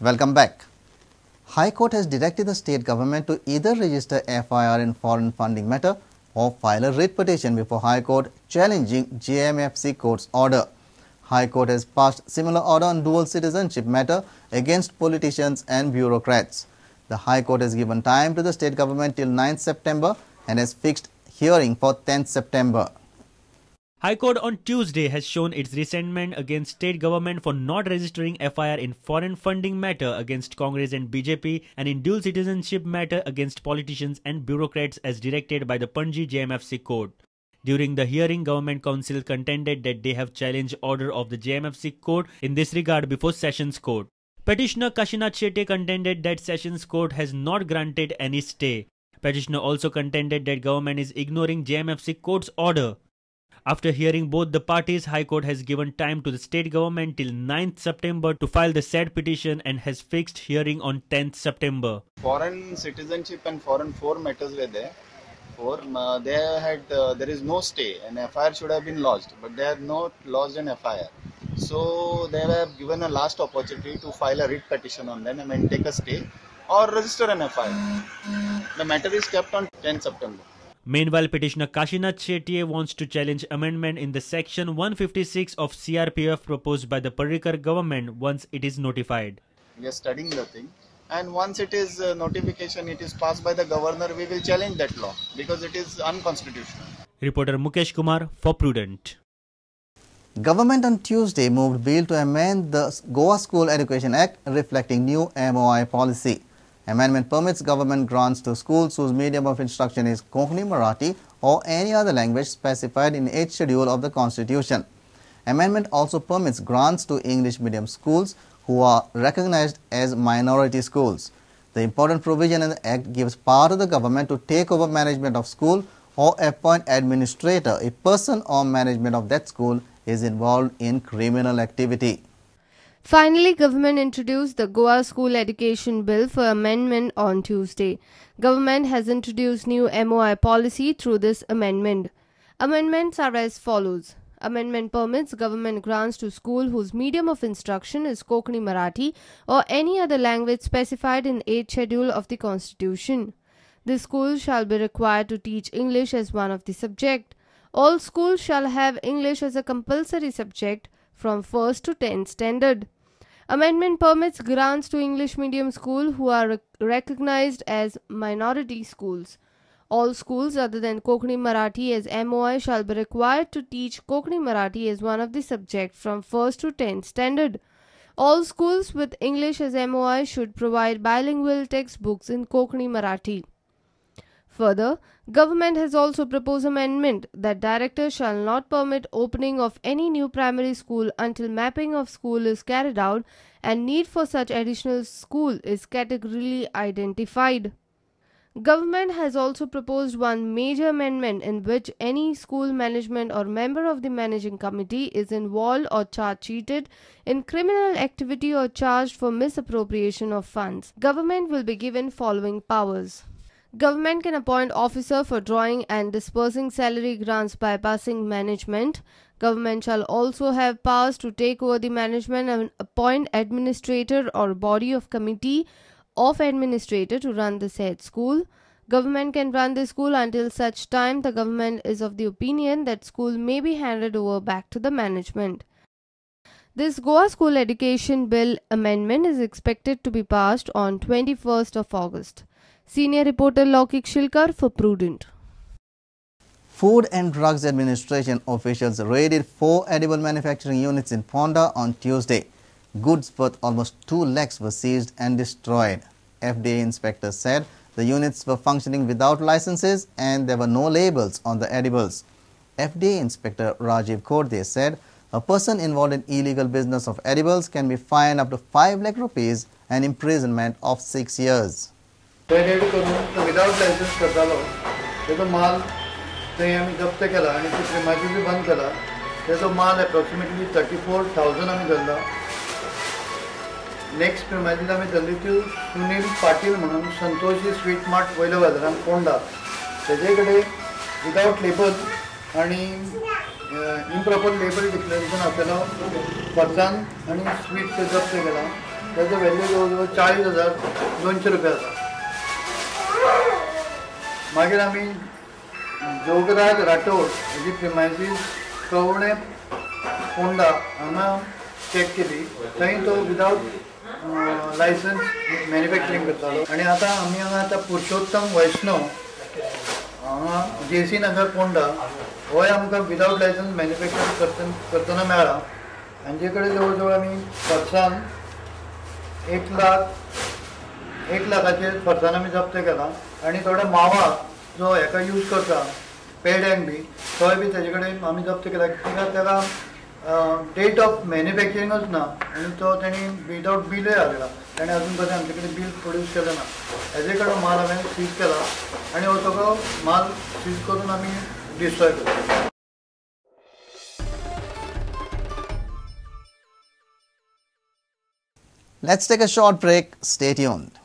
Welcome back. High Court has directed the state government to either register FIR in foreign funding matter or file a writ petition before High Court challenging JMFC court's order. High Court has passed similar order on dual citizenship matter against politicians and bureaucrats. The High Court has given time to the state government till 9th September and has fixed hearing for 10th September. High Court on Tuesday has shown its resentment against state government for not registering FIR in foreign funding matter against Congress and BJP and in dual citizenship matter against politicians and bureaucrats as directed by the Panaji JMFC court. During the hearing, government counsel contended that they have challenged order of the JMFC court in this regard before Sessions Court. Petitioner Kashinath Shetty contended that Sessions Court has not granted any stay. Petitioner also contended that government is ignoring JMFC court's order. After hearing both the parties, High Court has given time to the state government till 9th September to file the said petition and has fixed hearing on 10th September. Foreign citizenship and foreign four matters were there. They had there is no stay. An FIR should have been lodged, but they have not lodged an FIR. So they have given a last opportunity to file a writ petition on them and take a stay or register an FIR. The matter is kept on 10th September. Meanwhile, petitioner Kashinath Shetty wants to challenge amendment in the section 156 of CRPF proposed by the Parrikar government once it is notified. We are studying the thing, and once it is notification, it is passed by the governor, we will challenge that law because it is unconstitutional. Reporter Mukesh Kumar for Prudent. Government on Tuesday moved bill to amend the Goa School Education Act reflecting new MOI policy. Amendment permits government grants to schools whose medium of instruction is Konkani, Marathi or any other language specified in 8th schedule of the Constitution. Amendment also permits grants to English medium schools who are recognized as minority schools. The important provision in the Act gives power to the government to take over management of school or appoint administrator if person or management of that school is involved in criminal activity. Finally, government introduced the Goa School Education Bill for amendment on Tuesday. Government has introduced new MOI policy through this amendment. Amendments are as follows. Amendment permits government grants to school whose medium of instruction is Konkani, Marathi or any other language specified in 8th schedule of the Constitution. The school shall be required to teach English as one of the subject. All schools shall have English as a compulsory subject from 1st to 10th standard. Amendment permits grants to English medium school who are recognized as minority schools. All schools other than Konkani Marathi as MOI shall be required to teach Konkani Marathi as one of the subject from 1st to 10th standard. All schools with English as MOI should provide bilingual textbooks in Konkani Marathi. Further, government has also proposed amendment that director shall not permit opening of any new primary school until mapping of school is carried out and need for such additional school is categorically identified. Government has also proposed one major amendment in which any school management or member of the managing committee is involved or charge cheated in criminal activity or charged for misappropriation of funds. Government will be given following powers. Government can appoint officer for drawing and dispersing salary grants bypassing management. Government shall also have powers to take over the management and appoint administrator or body of committee of administrator to run the said school. Government can run the school until such time the government is of the opinion that school may be handed over back to the management. This Goa School Education Bill amendment is expected to be passed on 21st of August. Senior reporter Laukik Shilkar for Prudent. Food and Drugs Administration officials raided 4 edible manufacturing units in Ponda on Tuesday. Goods worth almost 2 lakhs were seized and destroyed. FDA inspectors said the units were functioning without licenses and there were no labels on the edibles. FDA Inspector Rajiv Korde said a person involved in illegal business of edibles can be fined up to 5 lakh rupees and imprisonment of 6 years. Raid करून तो without licence करतालो तेजो माल थंय आमी जप्त केला आनी ती प्रिमायसीस बी बंद केला. तेजो माल एप्रोक्सिमेटली 34,000 आमी धरला. नेक्स्ट प्रिमायसीस आमी धरली ती सुनील पाटील म्हणून संतोषी स्वीट मार्ट वयल्या बाजारान पोंडा. तेजे कडेन विदाउट लेबल आनी इम्प्रॉपर लेबल डिक्लरेशन आसलेलो फरसान आनी स्वीट ते जप्त केला. ताजो व्हॅल्यू जवळ जवळ 40,200 रुपया आसा. मागीर आमी जोगराज राठोड हेजी प्रिमायसीस कवणे पोंडा हांगा चॅक केली, थंय तो विदावट लायसन्स मॅन्युफॅक्चरींग करतालो. आनी आतां आमी हांगा आतां पुरुषोत्तम वैष्णव हांगा जेसी नगर पोंडा होय आमकां विदावट लायसन्स मॅन्युफॅक्चर करतना मेळ्ळा. हांचे कडेन जवळ जवळ आमी फरसान 1 लाखाचेर फरसान आमी जप्त केला. आनी थोडो मावा जो हेका यूज करता पेड्यांक बी तोय बी तेजे कडेन आमी जप्त केला, कित्याक ताका डेट ऑफ मॅन्युफॅक्चरिंगूच ना आनी तो तेणी विदावट बिलूय हाडला, ताणें अजून पर्यंत आमचे कडेन बील प्रोड्यूस केलें ना. हेजे कडेन माल हांवें सीज केला आनी हो सगळो माल सीज करून आमी डिस्ट्रॉय करता. Let's take a short break. Stay tuned.